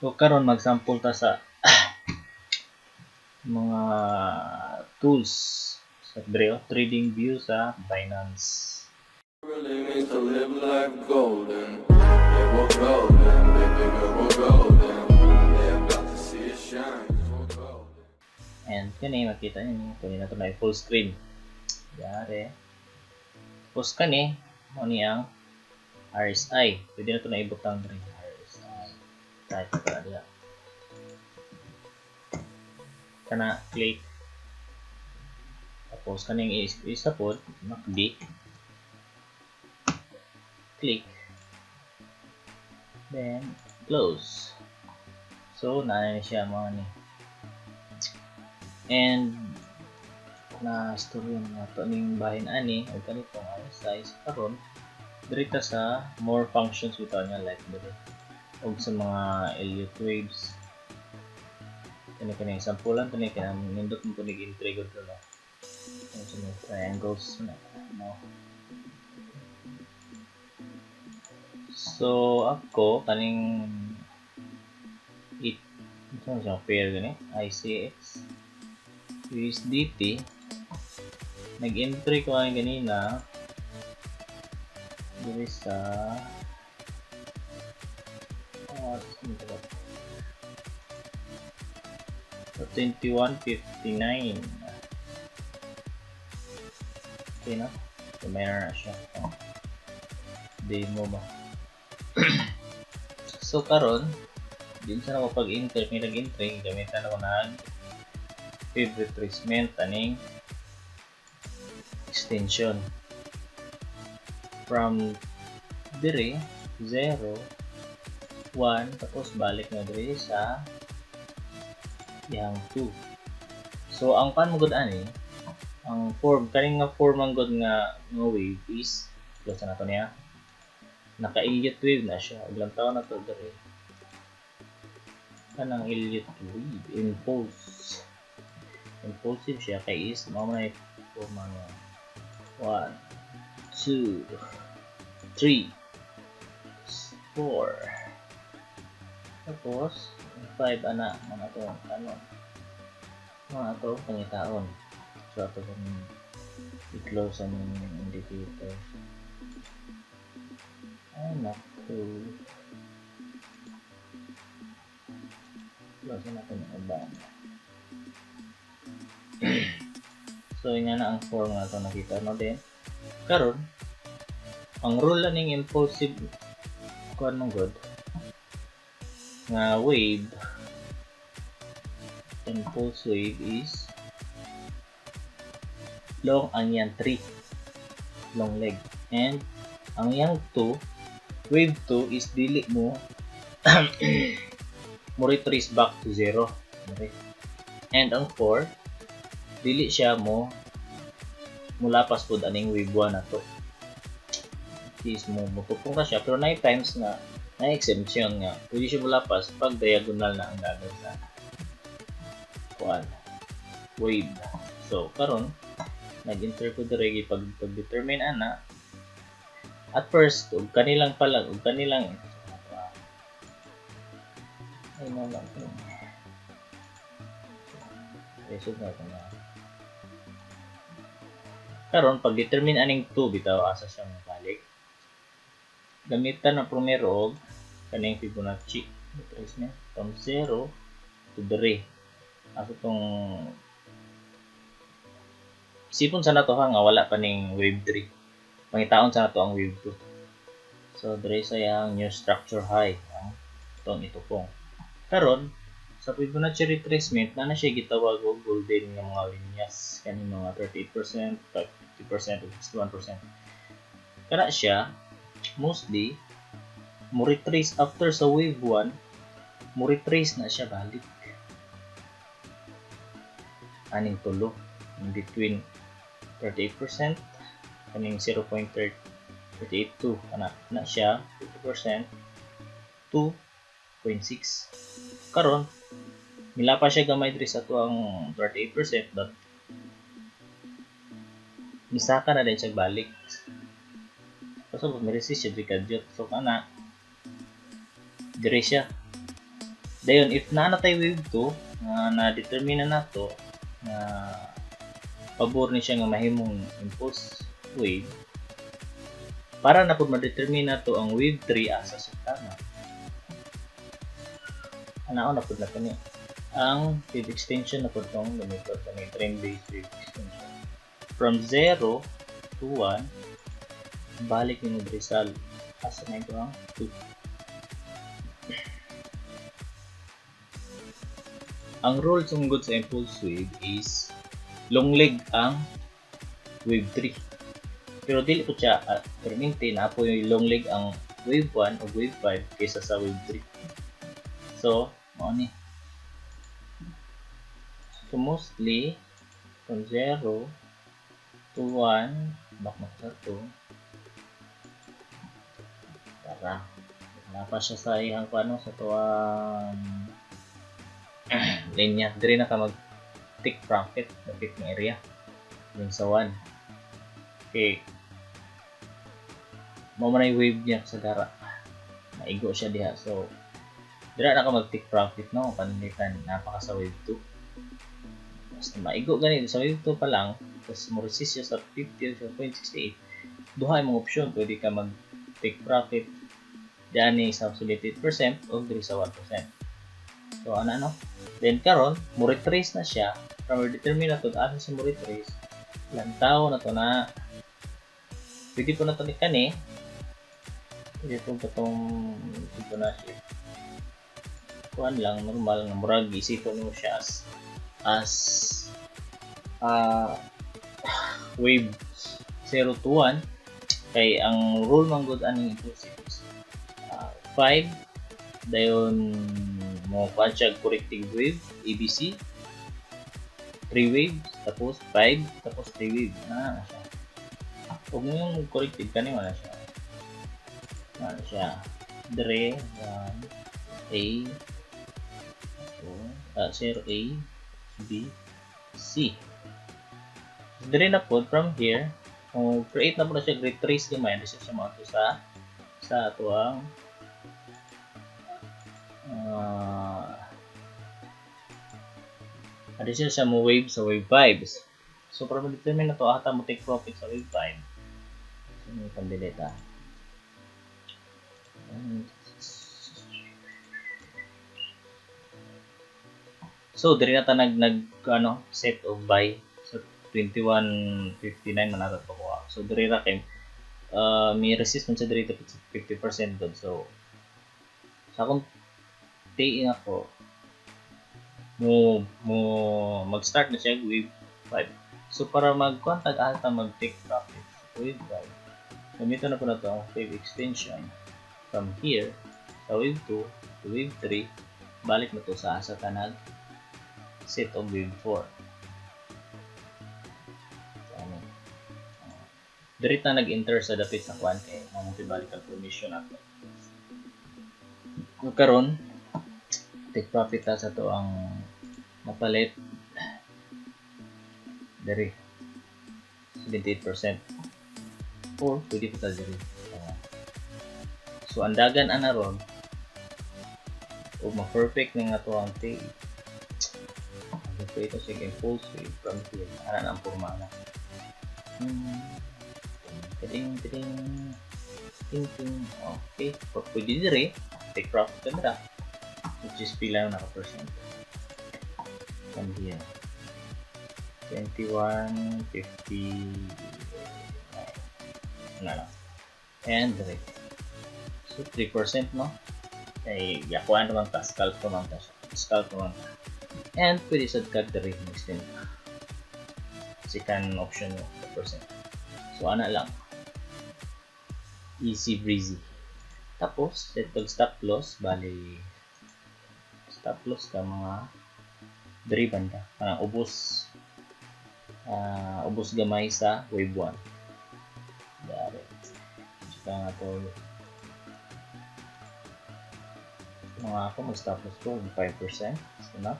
So karon magsample ta sa mga tools sa diri, oh, trading view sa Binance. Really means to live life golden. Yeah, we're golden, baby girl, we're golden. They about to see us shine, 'cause we're golden. And kani makita niyo kani na to na full screen. Yare. Tapos kani mo ni ang RSI. Pwede na to na ibutang diri RSI. Type pa diha. Kana click. Tapos kaning isa pod MACD. Click. Then close. So naa na siya mga ni. And na storya na to ning bahin ani og kanitong RSI. So karon diri ta sa more functions bitaw niya, like diri og sa mga Elliott waves kani kani sampulan kani kay nindot mo kunig entry gud no. Ang sa mga triangles na, no. So ako kaning it unsa siya pair gani ICX USDT, nag-entry ko ani ganina diri sa sa 21.59. Okay na, so meron na siya. Oh, demo ba. So karon din sa ako pag-enter, may nag-entry, gamitan ako nag fib retracement aning extension from diri 0 1, tapos balik na diri sa yang 2. So ang pan mo gud ani ang form kaning nga form ang gud nga nga wave is close na nato niya, naka Elliott wave na siya ug lantaw na to diri kanang Elliott wave impulse, impulsive siya kay is mao man forma nga 1 2 3 4, tapos 5 ana mga to ano mga to pangitaon. So ato kung i-close ang indicator ay naku, close na natin yung uban. So yun nga na ang form nga ito nakita no. Din karon ang rule ning impulsive kuan man gud nga wave, impulse wave, is long ang yan 3 long leg, and ang yang 2 wave 2 is dili mo mo retrace back to 0. Okay. And ang 4 dili siya mo mulapas pud aning wave 1 na to, is mo mutupong ra siya, pero 9 times nga na exemption nga pwede siya mulapas pag diagonal na ang dagan sa kuan wave. So karon nag-enter ko diri pag determine ana at first ug kanilang palag ug kanilang ay no lang result na ito na karon pag determine aning 2 bitaw asa siya mobalik, gamitan na primero og kaning Fibonacci retracement from 0 to 3. Ato tong isipon sa nato ha nga wala pa ning wave 3, pangitaon sa nato ang wave 2. So diri sa yang new structure high ang itong itupong karon sa Fibonacci retracement na na siya gitawag og golden nga mga linyas kaning mga 38%, 50% ug 61%. Kana siya mostly mo retrace after sa wave 1, mo retrace na siya balik aning tulo in between 38% kaning 0.382 kana na siya 50% 2.6. Karon milapa siya gamay diri sa tuang 38% but misaka na din siya balik. Kaso may resist siya diri kadyot. So kana diri siya. Dayon, if naa na tay wave 2 nga na-determine na nato na pabor ni siya nga mahimong impulse wave, para na pud ma-determine nato ang wave 3 asa sa tama. Anaon na pud na kani ang wave extension na pud tong gamiton kani, trend based wave extension. From 0 to 1, balik nimo diri sa asa na ito ang 2. Ang rule sunggod sa impulse wave is long leg ang wave 3. Pero dili po siya perminti na po yung long leg ang wave 1 o wave 5 kaysa sa wave 3. So, mao ni. So, mostly, from 0 to 1, back na sa 2. Tara. Napa siya sa iyang kuano sa tuwang linya. Diri na ka mag take profit, dapit ng area. Yung sa 1. Okay. Mao man ay wave niya sa dara. Maigo siya diha. So, dira na ka mag take profit, no? Pananglitan napaka sa wave 2. Basta maigo gani sa wave 2 pa lang, tapos mo resist siya sa 50 o 0.68. Duha imong option, pwede ka mag take profit diani sa 78% o diri sa 1%. So ana, no? Then karon mo retrace na siya. From determine na to asa sa mo retrace, lantaw na to na pwede po na to ni kani, pwede po pa tong Fibonacci. Kuan lang, normal nga murag isipon mo siya as wave 0 to 1, kay ang rule man gud aning impulsive is 5, dayon mo kuan siya corrective wave ABC, 3 waves, tapos 5, tapos 3 waves na siya. Ug yung corrective kani wala siya, wala siya dire 1 A 0 A B C. Dire na po from here, kung create na po na siya retrace gamay, this siya mo sa atuang addition siya mo wave sa wave 5. So para ma-determine na to ata mo take profit sa wave 5. So may pandelete. So diri na ta nag ano set of buy sa 21.59 man ato kuha. So diri ra kay may resistance sa diri 50% doon. So sa akong tiin ako mo mag-start na siya wave 5. So para mag-contact ata mag-take profit wave 5, gamiton na po na to ang wave extension from here sa wave 2 to wave 3, balik na to sa asa tanag set of wave 4. So, ano, diri ta nag-enter sa dapit sa kwan kay mo balik ang permission nato. Kung karon take profit ta sa to ang napalit diri 78% or pwede pa ta diri. So andagan ana ron ug ma-perfect ni nga to ang T. Create siya impulse wave from here. Ana na ang porma na. Ting ting ting ting. Okay, pwede diri take profit ka nila, which is pila na ka-percent from here, 21.59 na lang, and dire. So 3%, no, kay yakuan naman ta, scalp naman ta siya, scalp naman ta, and pwede sad ka dire extend second option mo percent. So ana lang, easy breezy. Tapos set kag stop loss, bali stop loss ka mga diri banda, kanang ubos ubos gamay sa wave 1. Dare. Saka nga to mga ako mag stop loss ko 5% is enough.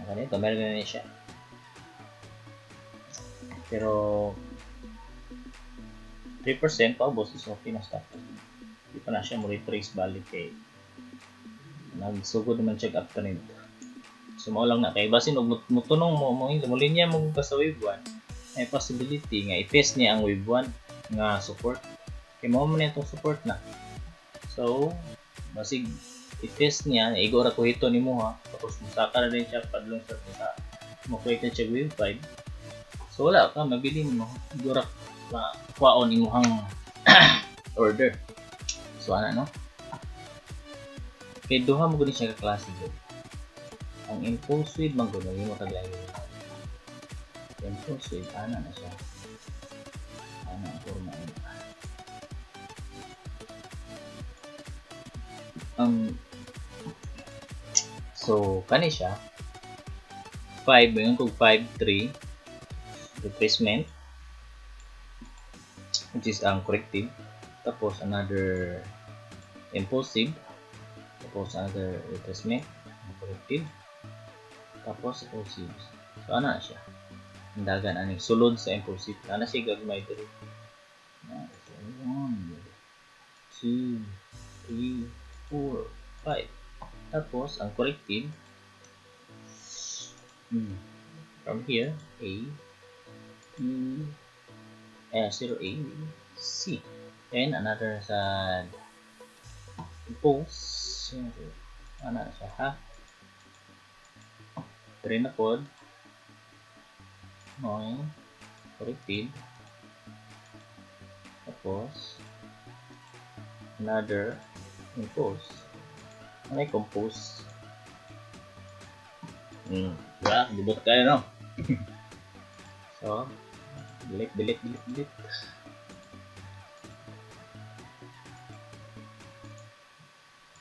Ganito, meron na siya. Pero 3% paubos is okay na stop loss. Di pa na siya mo retrace balik kay nagsugod naman siya uptrend. So mao lang na kay basin og mutunong mo mo mo linya mo ka sa wave 1, may possibility nga i-test niya ang wave 1 nga support. Kay mao man itong support na. So basig i-test niya, igo ra ko hito nimo ha, tapos musaka na din siya padlong sa mo create na siya wave 5. So wala ka mabilin mo, igo ra kuhaon imuhang order. So ana, no? Kay duha mo gud siya ka klase gud. Ang impulse wave man gud mo tag lain. Impulse wave ana na siya. Ana ang forma ana. So kani siya 5 mayon kog 5 3 retracement, which is ang corrective, tapos another impulsive, tapos another retracement, corrective, tapos impulsive. So ana siya. Ang dagan aning sulod sa impulsive. Ana siya gagmay diri. So 1 2 3 4 5. Tapos ang corrective from here A E 0 A B C, and another sa impulse. Ana siya ha. 3 na pod. Okay. Corrective. Tapos another impulse. Ano yung compose? Diba? Dibot tayo, no? So, delete, delete, delete, delete.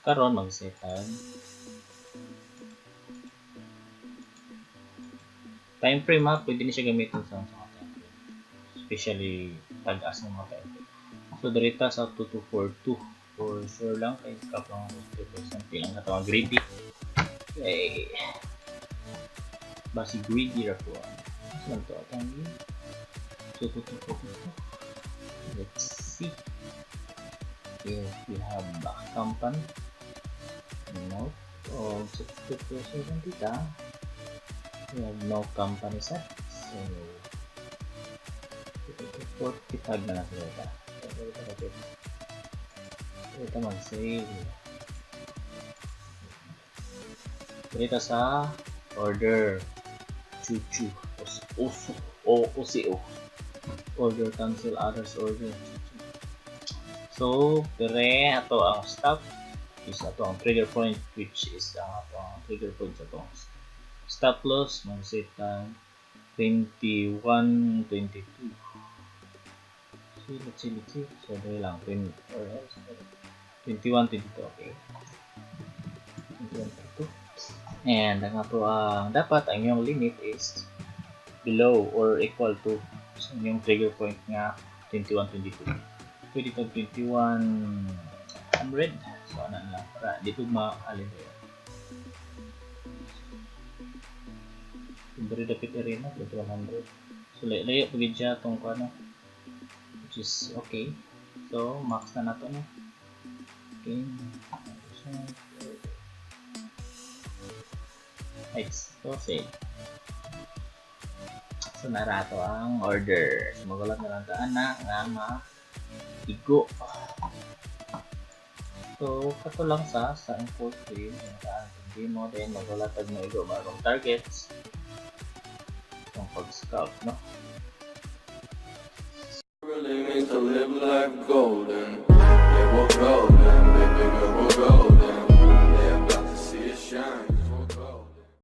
Karon mag-set time frame ha, pwede ni siya gamitin sa mga time frame. Especially tag-as ng mga time frame. So, direta sa 2242. For sure lang, kay scalp lang ako 2%. Pilang na ito greedy. Okay. Basi greedy ra po. Saan to? Atang 2242. Let's see if we have a company. No. Oh, 62% dita. We have no company set. So, 45 na lang sila ito. Ito mag-save. Dito sa order. Chuchu. Oso. O OCO. Order cancel others order. So, dire ato ang stop is ato ang trigger point, which is ang ato ang trigger point sa atong stop loss. Mag-set ang 21.22. See, let's see, let's see. So, dire lang 20 or else 21.22, okay. 21.22. And ang ato ang dapat ang inyong limit is below or equal to sa inyong trigger point nga 21.22. Pwede itong 2100. So, ano lang para di po maalin tayo. Dari dapit area na 2100. So, layo pag siya itong ano, which is okay. So, max na nato no. Okay. Right, so save. So, narato ang order. So, magulat na lang taan na nga maigo. So, kato lang sa impulse wave. Hindi mo din magulat tag maigo bagong targets. Itong pag-scalp, no? Really means to live life golden.